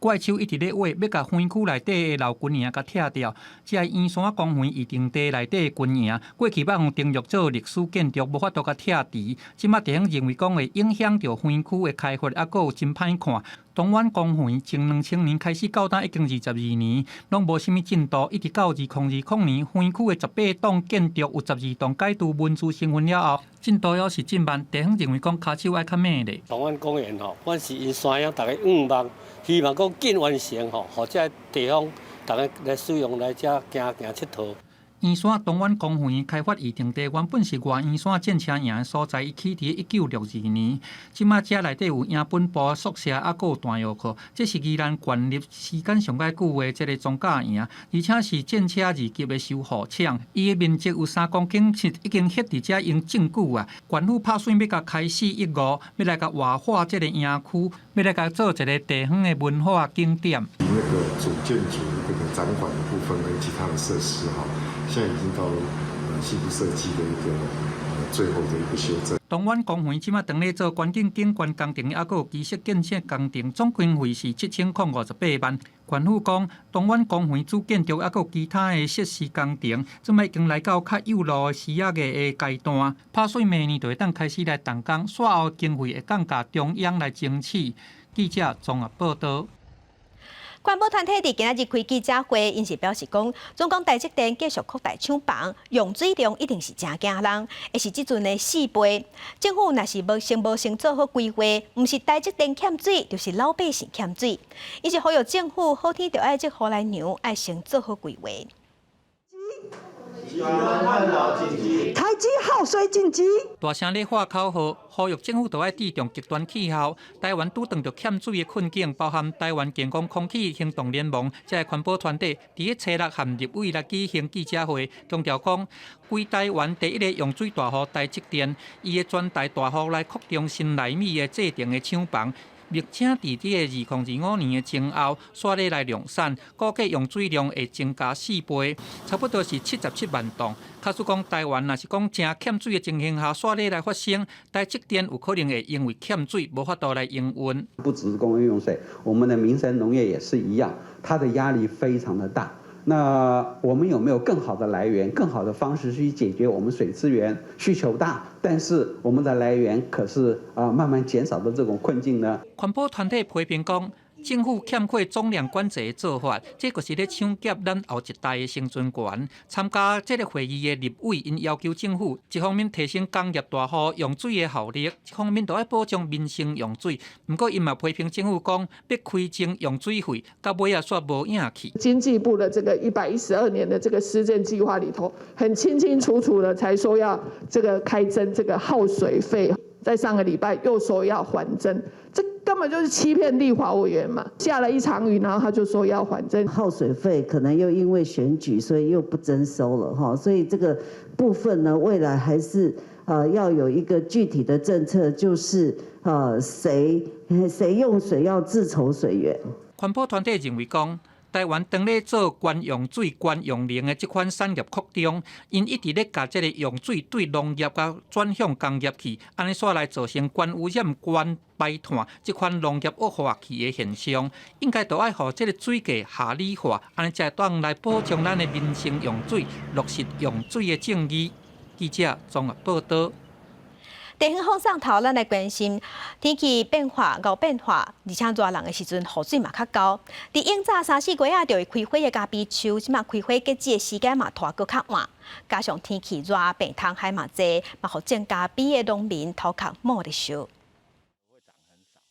怪手一直咧畫，欲共園區內底的老軍營共拆掉。這个圓山公園預定地內底的軍營，過去捌予登錄做歷史建築，無法度共拆除。這馬地方認為講會影響著園區的開發，猶閣有真歹看。東苑公園從2000年開始到今已經22年，攏無啥物進度，一直到2020年，園區的18棟建築有12棟解除文資身份了後，進度猶是真慢。地方認為講跤手愛較猛咧。東苑公園吼，阮是因山鄉逐家願望，希望講緊完成吼，予這个地方逐家來使用來遮行行𨑨迌。圓山東苑公園開發預定地原本是外圓山戰車營的所在，伊起佇1962年。這馬遮內底有營本部宿舍，猶閣有彈藥庫。這是宜蘭建立時間上蓋久的這个裝甲營，而且是戰車二級的修護廠。伊的面積有3公頃，已經歇佇遮用真久啊。縣府拍算欲共開四億五，欲來共活化這个營區，欲來共做一个地方的文化景點。那個主建築這個展館的部分跟其他的設施哈。現在已經到細部設計的一個最後的一個修正。東苑公園這馬當咧做環境景觀工程，猶閣有基設建設工程，總經費是7058萬。縣府講，東苑公園主建築猶閣有其他的設施工程，這馬已經來到較幼路時仔的階段，拍算明年就會當開始來動工，煞後經費會當共中央來爭取。記者綜合報道。環保團體佇今仔日開記者會，𪜶是表示講，總講台積電繼續擴大廠房，用水量一定是誠驚人，會是這陣的4倍。政府若是無先做好規劃，毋是台積電欠水，就是老百姓欠水。𪜶是呼籲政府好天著愛這雨來娘，愛先做好規劃。台積耗水進擊，大聲咧喊口號，呼籲政府著愛注重極端氣候。台灣拄著欠水的困境，包含台灣健康空氣行動聯盟這个環保團體，佇咧初六和立委來舉行記者會，強調講，規台灣第一个用水大戶台積電，伊會全台大幅來擴張新奈米的製程的廠房。並且佇這个2025年的前後，煞咧來量產，估計用水量會增加4倍，差不多是77萬噸。假使講台灣若是講誠欠水的情形下，煞咧來發生，台積電有可能會因為欠水無法度來營運。不只是工業用水，我們的民生農業也是一樣，它的壓力非常的大。那我們有沒有更好的來源、更好的方式去解決我們水資源需求大，但是我們的來源可是啊慢慢減少的這種困境呢？環保團體批評講，政府欠缺總量管制的做法，這就是咧搶劫咱後一代的生存權。參加這个會議的立委，𪜶要求政府一方面提升工業大戶用水的效率，一方面著愛保障民生用水。毋過，𪜶嘛批評政府講，欲開徵用水費，到尾仔煞無影去。經濟部的這個112年的這個施政計劃裡頭，很清清楚楚的才說要這個開徵這個耗水費，在上個禮拜又說要緩徵，這根本就是欺騙立法委員嘛！下了一場雨，然後他就說要緩徵耗水費，可能又因為選舉，所以又不徵收了哈。所以這個部分呢，未來還是要有一個具體的政策，就是誰用水要自籌水源。環保團體認為講，台灣當咧做懸用水、懸用能的這款產業擴張，𪜶一直咧共這个用水對農業佮轉向工業去，按呢煞來造成懸污染、懸排碳這款農業惡化去的現象，應該著愛予這个水價合理化，按呢才會當來保障咱的民生用水，落實用水的正義。記者綜合報道。地方放送頭，咱來關心天氣變化、𠢕變化，而且熱人的時陣雨水嘛較厚。佇永早三四月仔就會開花的咖啡樹，這馬開花結籽的時間嘛拖閣較晚。加上天氣熱，病蟲害嘛濟，嘛予種咖啡的農民頭殼摸咧燒。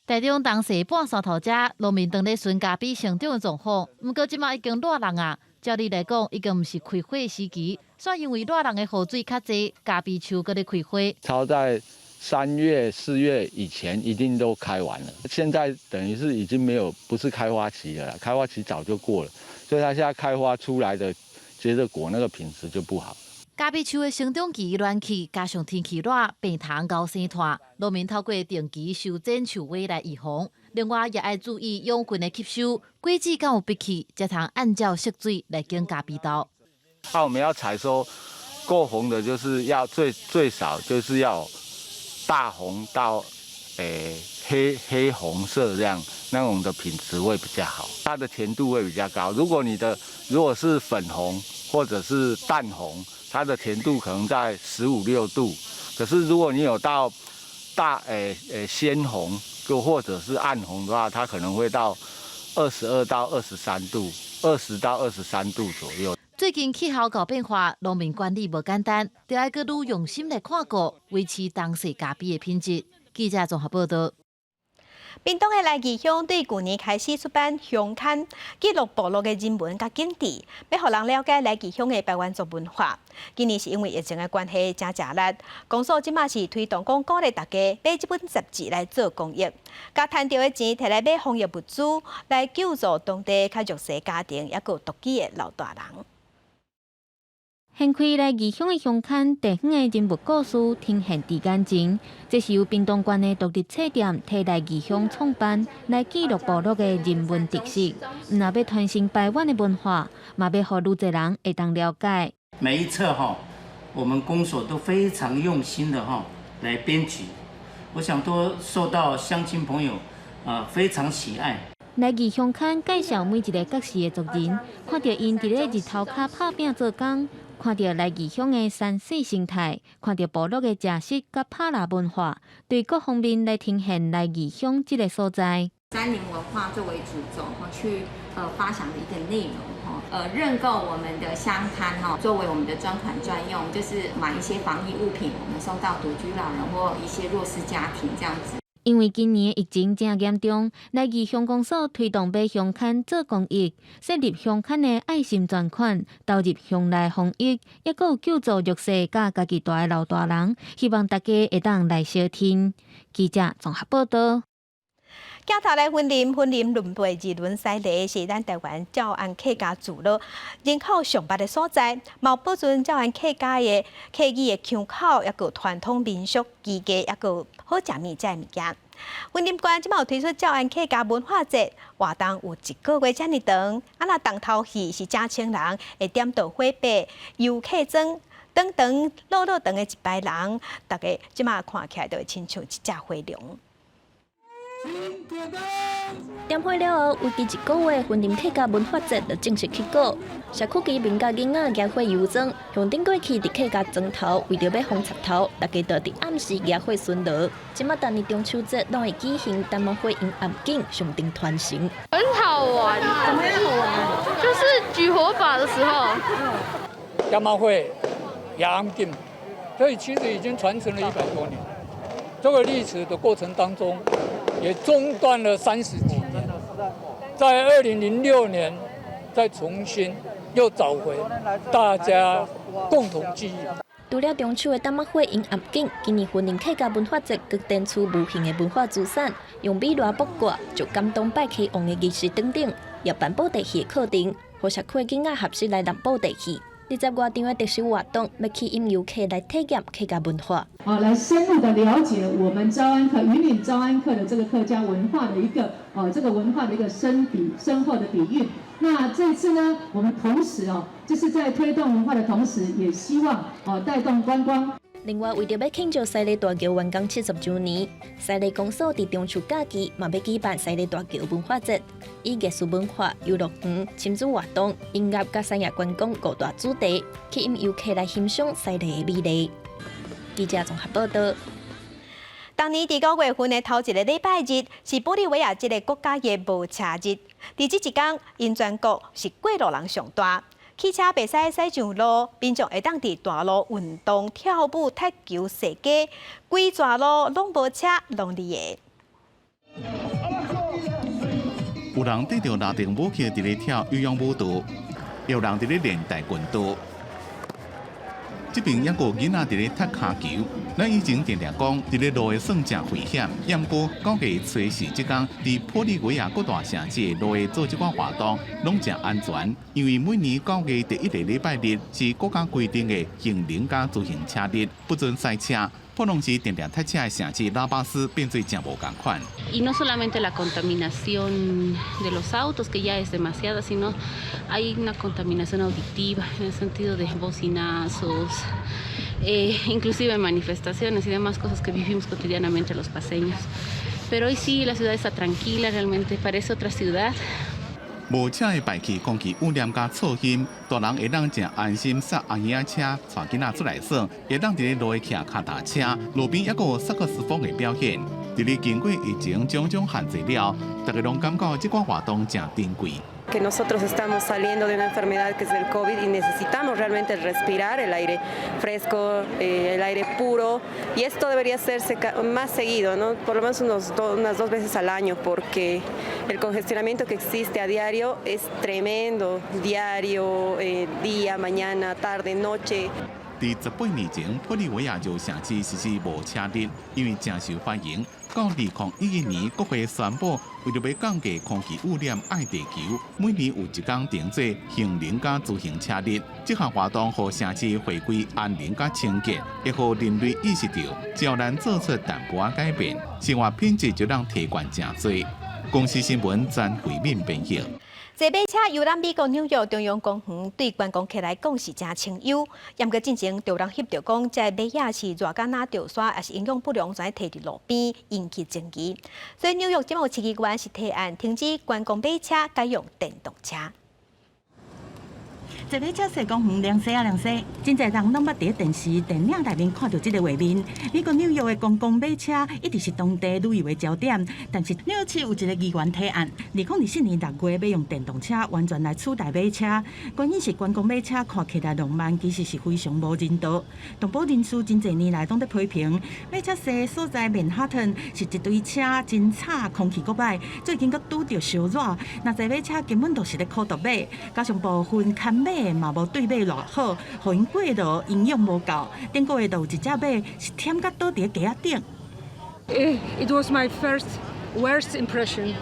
台中東勢半山頭遮，農民當咧巡咖啡成長的狀況，毋過這馬已經熱人啊。照理來講，已經毋是開花時期，煞因為熱人的雨水較濟，咖啡樹閣咧開花。超在3月、4月以前一定都開完了，現在等於是已經沒有，不是開花期了，開花期早就過了，所以它現在開花出來的結的果那個品質就不好。咖啡樹的生長期暖氣，加上天氣熱，病蟲𠢕生湠，農民透過定期修剪樹尾來預防。另外，也愛注意養分的吸收，果子敢有碧氣，才通按照色水來揀咖啡豆。那我們要採收夠紅的，就是要最最少就是要大紅到黑黑紅色這樣，那種的品質會比較好，它的甜度會比較高。如果你的如果是粉紅或者是淡紅，它的甜度可能在十五六度，可是如果你有到大鮮紅，又或者是暗紅的話，它可能會到22到23度，20到23度左右。最近氣候𠢕變化，農民管理無簡單，著愛閣愈用心來看顧，維持當勢咖啡的品質。記者綜合報道。屏東的來義鄉對舊年開始出版鄉刊，記錄部落的人文佮景致，欲予人了解來義鄉的排灣族文化。今年是因為疫情的關係，誠食力。公所這馬是推動講鼓勵大家買這本雜誌來做公益，共趁著的錢提來買防疫物資，來救助當地較弱勢家庭，抑閣有獨居的老大人。掀開來義鄉的鄉刊，地方的人物故事呈現佇眼前。這是由屏東縣的獨立冊店提來義鄉創辦，來記錄部落的人文特色。毋但欲傳承排灣的文化，嘛欲予愈濟人會當了解。每一冊哈，我們公所都非常用心的哈來編輯，我想都受到鄉親朋友啊非常喜愛。來義鄉刊介紹每一个角色的族人，看著𪜶佇咧日頭跤拍拚做工。看著來義鄉的山水生態，看著部落的食食佮拍獵文化，對各方面來呈現來義鄉這个所在。山林文化作為主軸，去發想的一個內容，認購我們的鄉刊，作為我們的專款專用，就是買一些防疫物品，我們送到獨居老人或一些弱勢家庭這樣子。因為今年疫情誠嚴重，來義鄉公所推動買鄉刊做公益，設立鄉刊的愛心專款，投入鄉內防疫，抑閣有救助弱勢佮家己蹛的老大人，希望大家會當來相挺。記者綜合報道。鏡頭來雲林，雲林崙背二崙西螺是咱台灣詔安客家聚落人口上密的所在，嘛保存詔安客家的客語的腔口，抑閣傳統民俗技藝，抑閣好食物遮的物件。雲林縣這馬有推出詔安客家文化節活動，有一個月遮爾長。啊，若重頭戲是正清人會點著火把、遊客莊等等，落落長的一排人，大家這馬看起來就會親像一隻火龍。點火了後，為期一個月雲林客家文化節就正式起鼓。社區居民佮囡仔舉火遊莊，向頂過去佇客家莊頭，為著欲防賊偷，大家就佇暗時舉火巡邏。這馬逐年中秋節攏會舉行擔仔火迎暗景，象徵傳承。很好玩，怎麼樣好玩？就是舉火把的時候。擔仔火、迎暗景，所以其實已經傳承了100多年。這個歷史的過程當中，也中斷了30幾年，在2006年再重新又找回大家共同記憶。除了中秋的擔仔火迎暗景，今年雲林客家文化節閣展出無形的文化資產，用米羅卜卦就感動拜溪王的儀式等等，也辦布袋戲的課程，予社區的囡仔學習來練布袋戲。20外場的特色活動，欲吸引遊客來體驗客家文化。好，來深入的了解我們詔安客雲嶺詔安客的這個客家文化的一個哦，這個文化的一個深底深厚的底蘊。那這次呢，我們同時哦，就是在推動文化的同時，也希望哦帶動觀光。另外，為著欲慶祝西螺大橋完工70週年，西螺公所佇中秋假期嘛欲舉辦西螺大橋文化節，以藝術文化、遊樂園、親子活動、音樂佮產業觀光五大主題，吸引遊客來欣賞西螺的美麗。記者綜合報道。當年佇9月份的頭一个禮拜日，是玻利維亞這个國家的無車日。佇這一工，𪜶全國是過路人上大，汽車袂使駛上路，民眾會當佇大路運動、跳舞、踢球、踅街，規逝路攏無車，攏你的。有人帶著拉丁舞曲佇咧跳有氧舞蹈，有人佇咧練跆拳道。這邊猶閣有囡仔佇咧踢跤球。咱以前定定講，佇咧路的算誠危險，毋過9月初四這工，佇玻利維亞各大城市的路的做這寡活動，攏誠安全，因為每年九月第一個禮拜日是國家規定的行人佮自行車日，不准賽車。普攏是定定塞車的城市拉巴斯變做誠無仝款。 Y no solamente la contaminación de los autos, que ya es demasiada, sino hay una contaminación auditiva en el sentido de bocinazos, inclusive manifestaciones y demás cosas que vivimos cotidianamente los paceños. Pero hoy sí, la ciudad está tranquila, realmente parece otra ciudad. 無車的排氣空氣污染佮噪音，大人會當誠安心駛阿嬰仔車帶囡仔出來耍，會當佇咧路的騎跤踏車，路邊猶閣有薩克斯風的表演。佇咧經過疫情種種限制了，大家攏感覺這寡活動誠珍貴。 Que nosotros estamos saliendo de una enfermedad que es el COVID y necesitamos realmente respirar el aire fresco, el aire puro, y esto debería hacerse más seguido, ¿no? Por lo menos unas dos veces al año, porque el congestionamiento que existe a diario es tremendo, diario, día, mañana, tarde, noche. 佇18年前，玻利維亞就城市實施無車日，因為誠受歡迎。到2011年，國會宣布，為著欲降低空氣污染，愛地球，每年有一工定做行人佮自行車日。這項活動予城市回歸安寧佮清潔，會予人類意識到，只要咱做出淡薄仔改變，生活品質就能提懸誠濟。公視新聞詹慧敏編譯。坐馬車遊覽美國紐約中央公園，對觀光客來講是誠清幽。毋過進前就有人翕著講，這個馬仔是熱甲若著沙，抑是營養不良，才提佇路邊引起爭議。所以紐約這馬市議員是提案停止觀光馬車，改用電動車。坐馬車踅公園涼踅啊涼踅，真濟人攏捌佇電視、電影內面看著這個畫面。美國紐約的觀光馬車一直是當地旅遊的焦點，但是紐約市有一個議員提案，2024年6月欲用電動車完全來取代馬車。原因是觀光馬車看起來浪漫，其實是非常無人道。動保人士真濟年來攏佇批評，馬車踅所在曼哈頓是一堆車真吵，空氣閣䆀，最近閣拄著燒熱，若坐馬車根本就是咧苦毒馬，加上部分牽馬嘛無對馬偌好，予𪜶過勞營養無夠。頂個月就有一隻馬是忝甲倒佇街仔頂。 It was my first worst impression,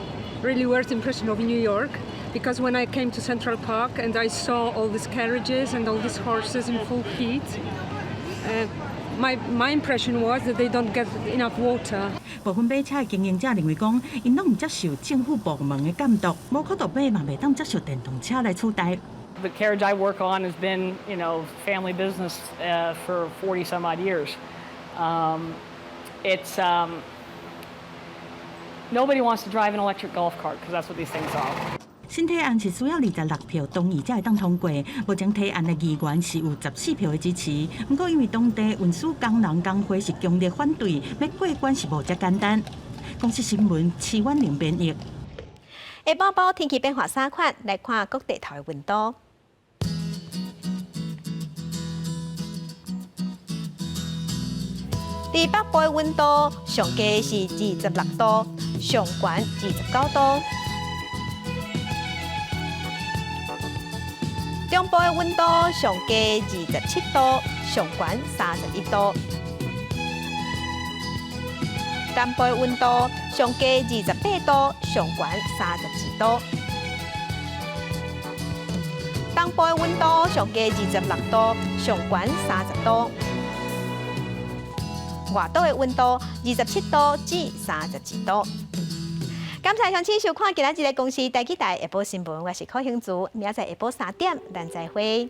really worst impression of New York, because when I came to Central Park and I saw all these carriages and all these horses in full heat, my impression was that they don't get enough water. 部分馬車的經營者認為講，𪜶攏毋接受政府部門的監督，無苦毒馬嘛袂當接受電動車來取代。 The carriage I work on has been family business for 40 some odd years. It's nobody wants to drive an electric golf cart because that's what these things are. 新提案是需要26票同意才會當通過，目前提案的議員是有14票的支持。毋過因為當地運輸工人工會是強烈反對，欲過關是無遮簡單。公視新聞徐婉玲編譯。下晡晡天氣變化三款，來看各地頭的溫度。佇北部的溫度上低是26度，上懸29度。中部的溫度上低27度，上懸31度。南部的溫度上低28度，上懸32度。東部的溫度上低26度，上懸30度。外島的溫度27度至32度。感謝鄉親收看今仔日的公視台語台下晡新聞，我是柯興竹，明仔載下晡3點，咱再會。